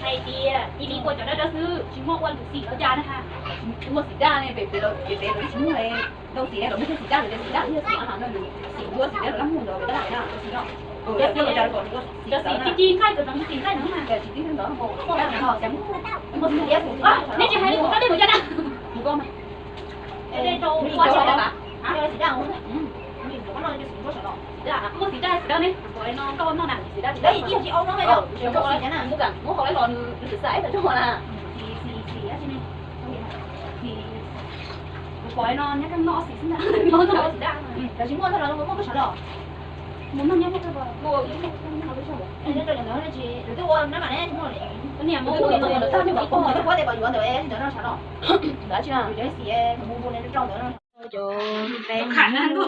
Hais tias cia li ua cov dawb dawb xwb, tsis muaj ua lwm xim los cas na ha. Tsis muaj xim daj ne, pem pem los pem pem los tsis muaj li. Tau xim los muaj xim daj, xim daj thiab xim a no, xim duab xim daj los lab muag los tab na, xim no. Cov xim tib tib nqaij, cov xim nqaij no mas. Nej tsis hais li kuv tab tej mus ya na. Muaj xim daj, xim daj ne, no koj noj na, xim daj. Muab hau lawm los nws xim xav ib tag rau na. Kuv pom no nyob koj noj xim xwb ntag, noj xim daj. Tab sis muaj ntau los muaj koj sawv los. Mus noj nyob muaj koj, muaj ib tug nyob no peb sawv. Nyob rau ntawd tsis, lawv twb ua nab mam ne, tsis muaj li. Niam mus ua ntawd tag, ua ntawd pom yuav ntawd ntawd no sawv los. Ntawd tsis,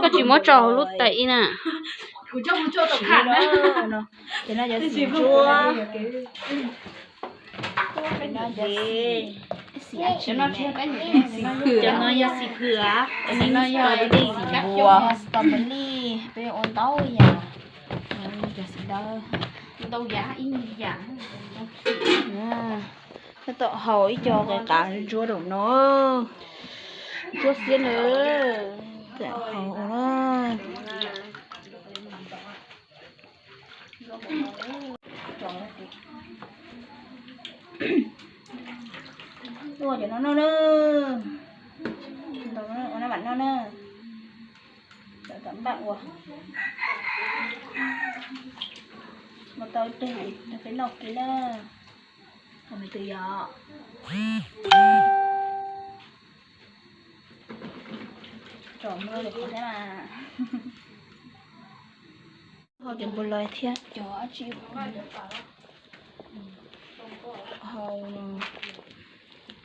koj tsis muab tso hauv lub tais ib na. Ces no cov xim ntsuab. Cov no yog xim hwm, cov no yog xim hwm, cov no yog xim npua, strawberry, peb ua ntau yam, cov xim ntawd ntau yam ib yam. Tab tom hau ib co qe qav ntsuab rau no, ntsuab xiab na. Ua cov no noj na, ua nab mam noj na. Cov tom npaj ua, ua tau ib teg peb noj kiag na. Qhov me twg yog tsom mlog lawm thiab mas. Ho cov npua lais thiab cov dab tsi, hau no,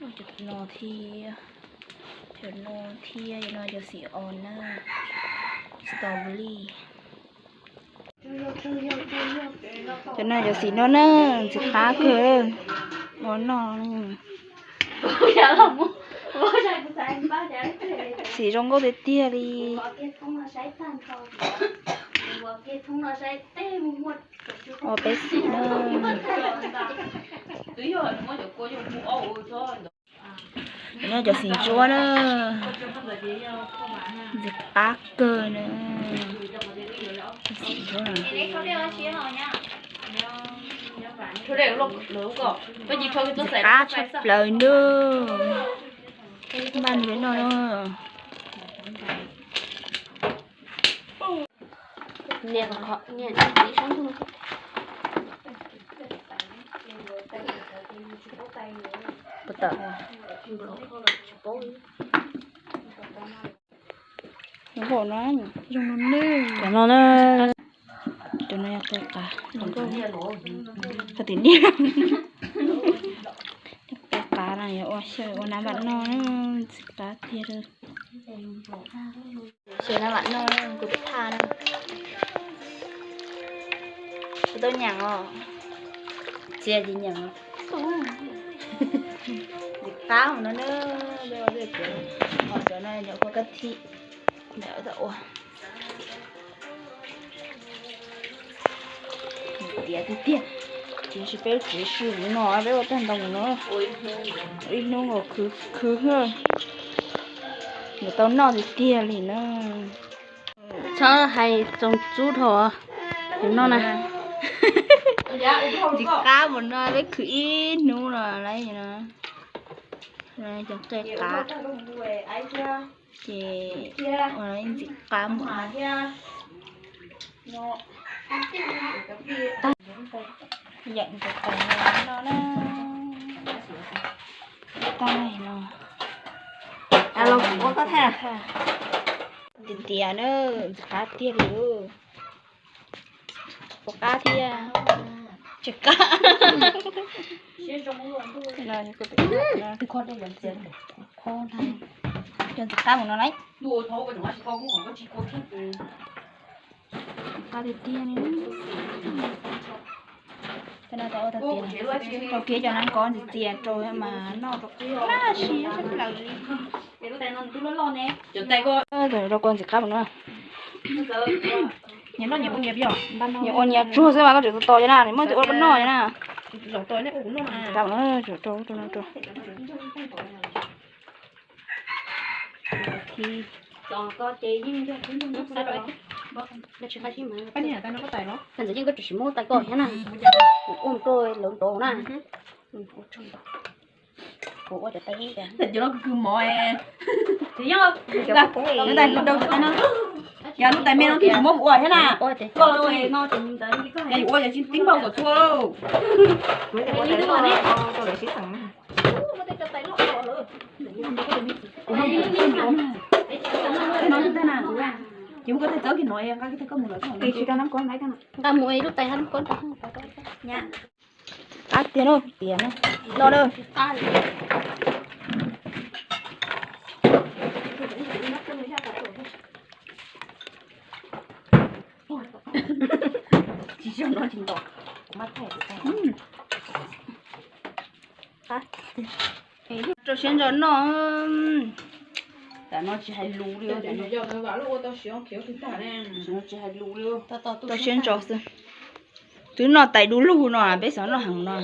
cov no thiab, cov no thiab, no cov xim os na, strawberry. Cov no cov xim no na, ntxim qab kawg, ua noj. Xim zoo nkauj tiag tiag li. Ua peb xim na. Nyob cov xim ntsuab na, ntxim qab kawg na. Ntxim qab tshaj plaws na. Npaj nws no na. Puas tawm? Zoo nkaum no, zoo no ne. Cov no na, cov no yog qe qav, qe qav no yog ua xyaw ua nab mam noj, ntxim qab tiag li. Xyaw nab mam noj, kuv twb thaj na. Kuv tau nyaam os. Txias ces nyaam. Ntxim qab mus no na, cov no nyuam qhuav kab thim ntawd tau ua. Tiav tiag tiag, tiam sis peb txiav su no peb ua tag ntau no, ib hnub nkaus khwv khwv, yuav tau noj tiag tiag li na. Txhob hais txoos txub dhau, yuav noj na. Ntxim qab mus no peb khwv ib hnub los lawm no. Cov qe qav ces ua ntxim qab mus. Yeem tus qe no na, taig no. Los kuv ua koj thaj. Tiav tiav na, ntxim qab tiag li. Puas qab thiab? Tsis qab. Cov ntxim qab mus no lauj. Qab tiag tiag li. Rau kiag cov nab kov ntxias ntxias rau mas noj rau qab siab sab plaws li. Rau koj ntxim qab no. Nyias ua nyias tsuag xwb mas koj tseem tos tos li na, nws muaj tus ua pab noj li na. Ntxawm yeej koj tsis muab tais koj thiab na, kuv ua rau lawv nrov na. Kuv ua cov tais, tais cov no kws mov, tais kuv dau cov tais no, yog lub tais me no twb tsis muab mus ua thiab na. Koj no, yog yuav ua yog tsis tib npaug kom txhua lauj. Ces muab koj tais txawb kiag no, nqa kiag tais koj mus lawm. Nqa mus lub tais hab lub koob rau. Qab tiag no, tiag no, no na. Tsis zoo no tsis nto, kuv maj thaij kuv thaij. Rau siab ntso noj. Tam no tsis hais lus li, tam no tsis hais lus li. Rau siab ntso xwb. Twb noj tais du lug no, peb xav noj heev no.